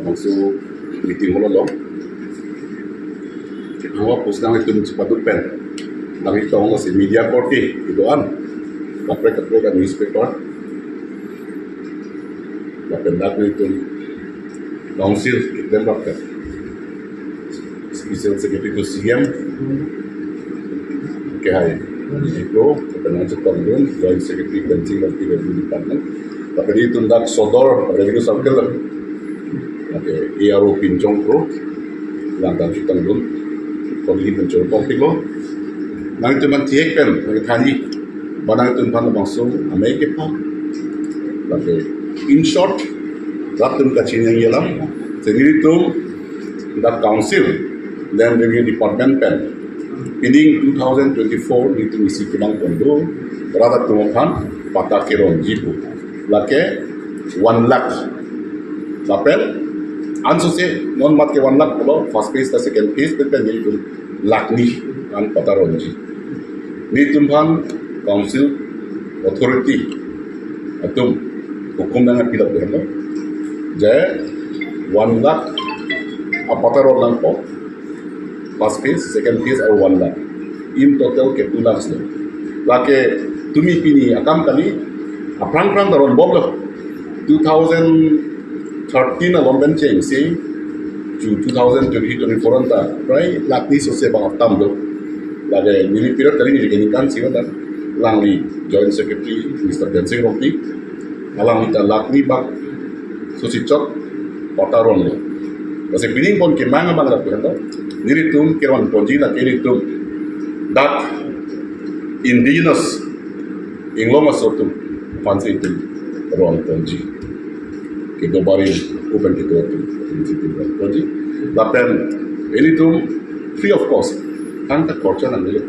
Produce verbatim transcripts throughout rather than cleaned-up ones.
Laso meeting hall along. Kedua pusitang itum chepaduk pen. Nangli tong lasi media korte kedo-an. Kaprek kaprek a newspaper. Lapen dak itum council keklem rap pen. Special Secretary to C M. Kehai Dipro, lapen nangchetongdun, Joint Secretary Fencing of the Revenue Department. Lapen itum dak Sodor, Revenue Circle. Lapen A R O Pinchong Kro, nangchetongdun, kongli Pinchong Kro. Nangtum man tiek pen, nangthani, ba nangtum aphan bangso amei kepha. Lapen in short, rat atum kachiningri alam, si nelitum the council, then revenue department pen. Pining two thousand twenty-four nelitum isi kemang pon do, rat atum aphan patta keronji pu. Lake one lakh. Lapen, ansose, non mat ke one lakh pulo, first phase ta second phase, pen pen nelitum lakh ni an patta ronji. Nelitum aphan council authority atum hukum nangpilap dun lo. Je one lakh a patta ron nangpo. First phase, second phase, or one lakh. In total ke two lakhs lo. Lake tumi pini akam kali, aphrang phrang ta ronbomlo. Two thousand thirteen along pen chengsi, chu two thousand twenty twenty-four anta, prai lakh ni sose bang atam do. Lake neli period kali neli keningkan si anta, alangli Joint Secretary, Mister Densing Rongpi, alangli ta lakh ni bak sose chot patta ronlo. Lasi pining pon kemang abang lapu hendo. Nelitum keron ponji lake nelitum dak indigenous inglong aso atum aphansi itum ron ponji. Kedo barim, upen kedo atum, itum ron ponji. Lapen ilitum free of cost. Tangka khorcha nangle.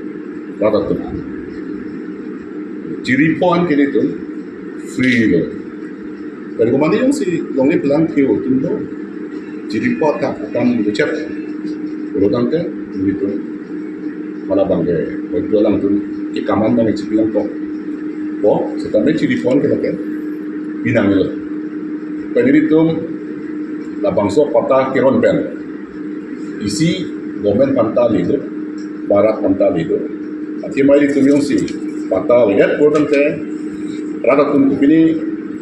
Rat atum. Chiri pon ke ilitum free lo. Kali komane jongsi longle pelang thio atum do. Chiri pon ta akam dichet. Ulo tangte ilitum hala abang ke, hoito alangtum kekaman abang chipi lang kok. Po, setame chiri pon ke lake pinanglo. Pen ilitum labangso patta keron pen isi government aphanta le do, ba rat aphanta le do. Athema ilitum jongsi patta le-et pon tangte, rat atum kopine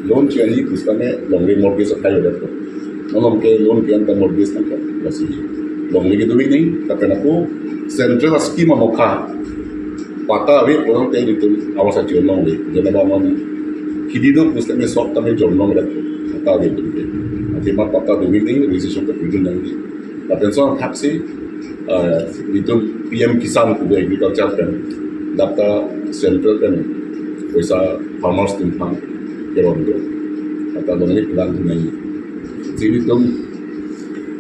loan che-enji pusitame longle mortgage athai le-et pon. Non along ke loan ke-en ta mortgage nangkok, lasi longle kedo nangji, lapen ako central scheme amokha patta ave pon tangte ilitum awas achi longle. Jena ba non hidi do pusitame sok tame jon longle, patta ave atum ke. Athema patta do nangji, registration ta pidun nangji. Lapen lason thaksi, eh, itum P M Kisan pu agriculture pen, dak ta central pen poisa farmers atum aphan keron do. Patta longle pelang nangji. Si itum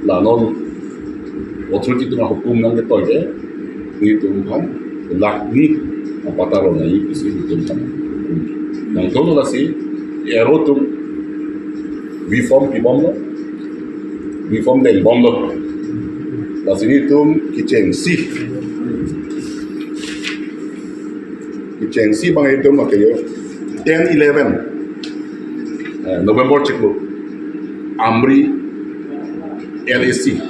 la non authority atum ahukum nangketoi ke, nelitum aphan lakh ni a patta ron nangji pusi nelitum aphan hukum. Nangtolo lasi A R O atum V form pibomlo, V form dengbomlo. Lasi nelitum kechengsi, kechengsi abang itum akeyo ten eleven, eh, November chiklo, Amri L A C.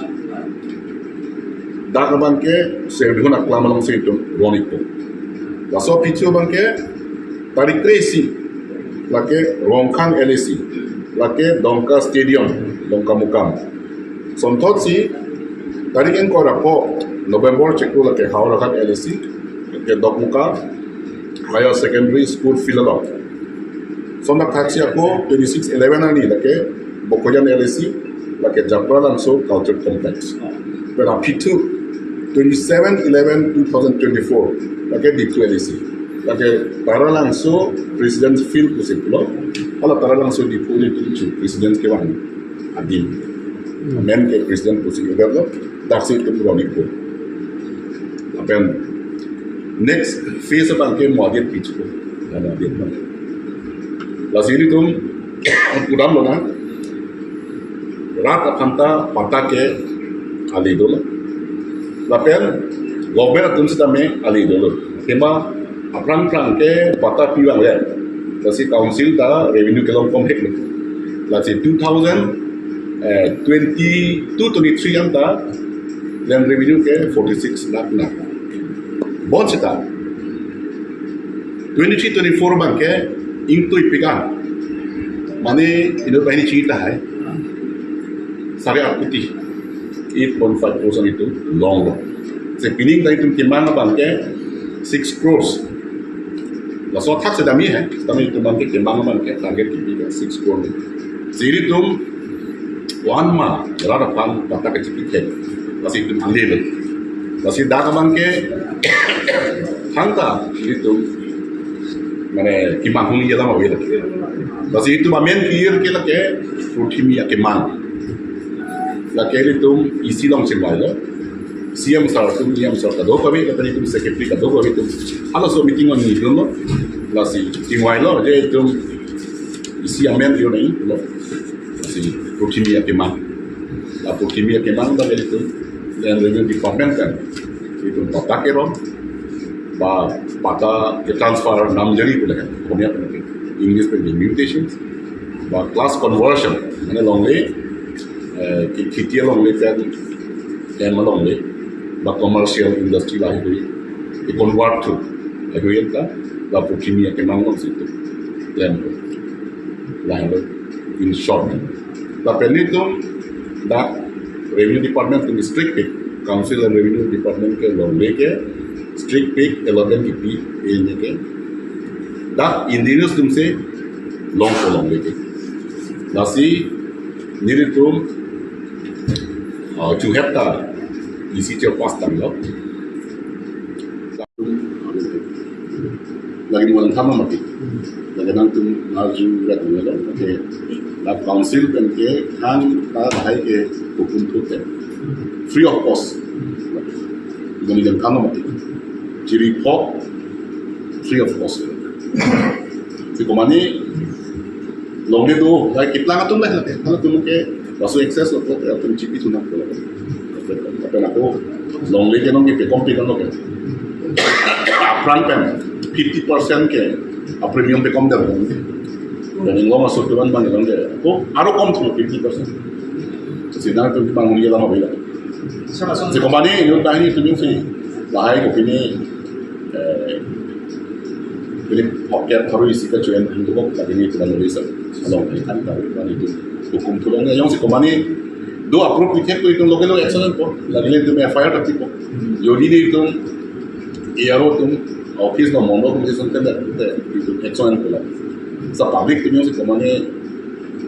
Dak abang ke Serdihun aklam alongsi itum ron-ikpo. Laso apicho abang ke tarik tre isi, lake Rongkhang L A C, lake Dongka Stadium, Dongkamukam. Lason thotsi tarik ingkoi ra pho November chiklo lake Howraghat L A C, lake Dokmoka Higher Secondary School field along. Lason thaksi ako twenty-six eleven arni lake Bokojan L A C, lake Japralangso Culture Complex. Pen aphi thu twenty-seven eleven two thousand twenty-four, lake Diphu L A C, lake Taralangso President's Field pusi pulo. Hala Taralangso Diphu ni tu chu President's kevang adim. Amen ke President pusi kedo lo, daksi itum ron-ikpo. Lapen next phase abang ke mo adet pichu. Ada adet abang. Lasi ilitum kudam lonang. Rat aphanta patta ke ale dolo. Lapen government atum sitame ale dolo. Athema aphrang phrang ke patta pivang le. Lasi council ta revenue kelong komhek le. Lasi two thousand Eh, twenty-two twenty-three anta land revenue ke forty-six lakh na. Bonseta twenty-three twenty-four abangke ingtui pik an, mane inut banghini chini tahai sare aat koti, eight point five percent itum longlo. Si pining ta itum kemang abangke six crores. Laso athak si dam-i he, tame itum abangke kemang abangke target kipi ke six crore. Si ilitum one month rat aphan patta kachipi thek, lasi itum alelo. Lasi dak abangke thangta ilitum mane kemang hung yalam ave lake. Lasi itum amen ki-ir ke lake Purthimi akemang. Lake ilitum E C along chingvailo. C M sir atum, E M sir kadokave, lapen itum secretary kadokave itum halaso meeting along nidunlo. Lasi chingvailo, je itum E C amen yo nai lo. Lasi Purthimi akemang. La Purthimi akemang ta itum land revenue department pen itum patta kerom, ba patta ke transfer namjari pu lakan, Korea pen ke, English pen mutations, ba class conversion, mane longle, eh, ki kheti alongle pen hem alongle, ba commercial industry lahei hui, i convert thu lahei hui anta, la Purthimi akemang alongsi itum plan lahelo, in short. Lapen itum dak revenue department atum strict pik, council and revenue department ke longle ke strict pik, allotment kipi, ini ke dak indigenous atumsi longpo longle ke. Lasi nelitum, ah, chu hepta E C chepass tanglo. Lake mo langtham mati. Lake nangtum arju rat nelo. Okay. La council pen ke hang ta lahai ke hukum thu te free of cost. Mo langtham mati. Chiri phok free of cost. Si komane longle do, lahai keplang atum lah, lahai atum ke laso access lo, atum chipi thu nangpo. Lapen ako longle ke nangkepekom pik an lo ke. Aphrang pen fifty percent ke a premium pekom det. Dan inglong aso tuan bang longle ko aro kom thu fifty percent. Si nangtum bang uni lama bila. Si komane inut banghini atum si lahai kopine, eh, Philip Hokep Tharu isi kachoen hindu kok lagi ni tuan uri sa along ni kan tahu kan itu hukum tulong yang si komane do approve ni thek ko itu local action ko lagi ni itu F I R tapi ko jodi ni itu A R O atum office no mondo atum itu kan itu action ko la sa public itu si komane,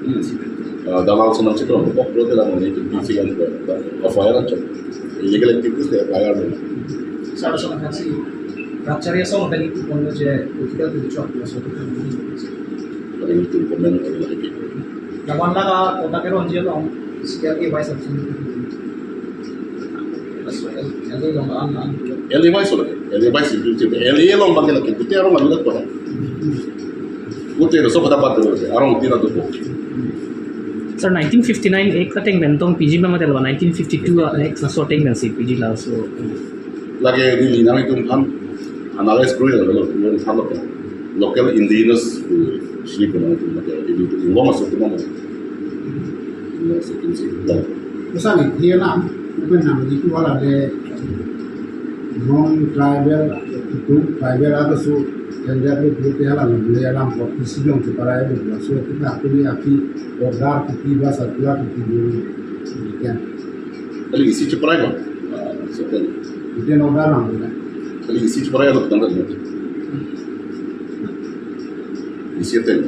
hmm, eh, dalal senam chiklo kok lo telah ni itu P C kan ko F I R action illegal activities F I R ni. Sir, so, kasi, Brahmacharya song tadi itu pun je, itu kan itu chok, ya, so, itu kan. Ada yang itu komen, ada yang lagi. Lawan laga, kota Keronji along, C R A wise action. That's why, L A along, an, an. L A wise, L A wise, L A along, bagi lagi, kita orang lagi lah, kota. Kota itu, so, kota Batu, orang tidak tuh. Sir, nineteen fifty-nine Act ateng pen tong P G ma matel ba nineteen fifty-two Act laso ateng pensi P G laso. Lake neli nanglitum aphan analyze kori lalo, nelitum aphan lo, local indigenous, eh, si pu nangtum mate, nelitum inglong aso atum mate. Inglong aso atum si, inglong. Pesan ni, dia nam, upen nam, itu wala de, non-tribal, itu tribal atum so, dan dia tu, dia tu hala, dia lam, kok isi dong, separai itu, so, kita, kita, kita, order, kita, bahasa, kita, kita, dulu, ya. Kali isi cheparai ko? Ah, so kan. Ite no dalam, ya. Kali isi cheparai ko tanggal ni. Isi ten.